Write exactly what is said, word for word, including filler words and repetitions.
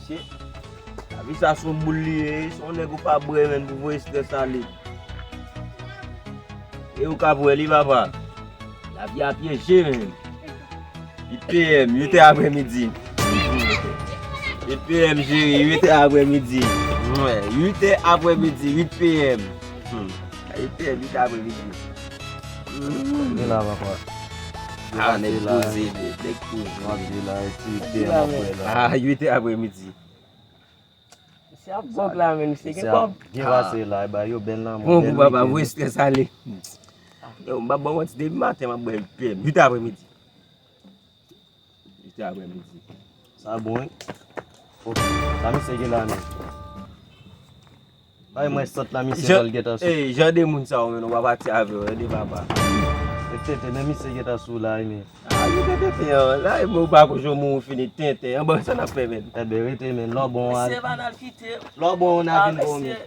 Mesye, lavi sa se yon boul li ye, se yon nèg ou pa bwè, menm, pou voye estrès ale. E ou ka bwè li, papa. Lavi a pyeje, menm. Uit P M, uit è aprèmidi. Uit P M, cheri, uit è aprèmidi. Wi, uit è aprèmidi, uit P M. Hmm. Uit P M, uit è aprèmidi. Hmm. Vin la, papa. Ah, nèg poze, nèg poze. Vin la, uit P M, aprè la. Ah, uit è aprèmidi. Se ap gòg la, men misye gen kòb. Gen pase la, e ba yo bèl lanmou. Bon, bèl pou papa, weekend. Voye estrès ale. Yo, m pa ba w manti, depi maten m ap bwè uit P M, uit è aprèmidi. Uit è aprèmidi. Sa bon, wi. Ok. Sa misye gen la, men. Bay mwen sòt la, misye Jan, pral gentan sou. Ey, jan de moun sa yo, men, ou pa pati avè yo, tande papa. E tete, men misye gentan sou la, wi, men. Ah, yo tete, an, la, e mwen ou pa konn jan moun fini tenten, anba sa n ap fè, men. Enben, rete, men, lò bon, a. Mesye, pa n al kite. Lò bon, n a vin bon, men.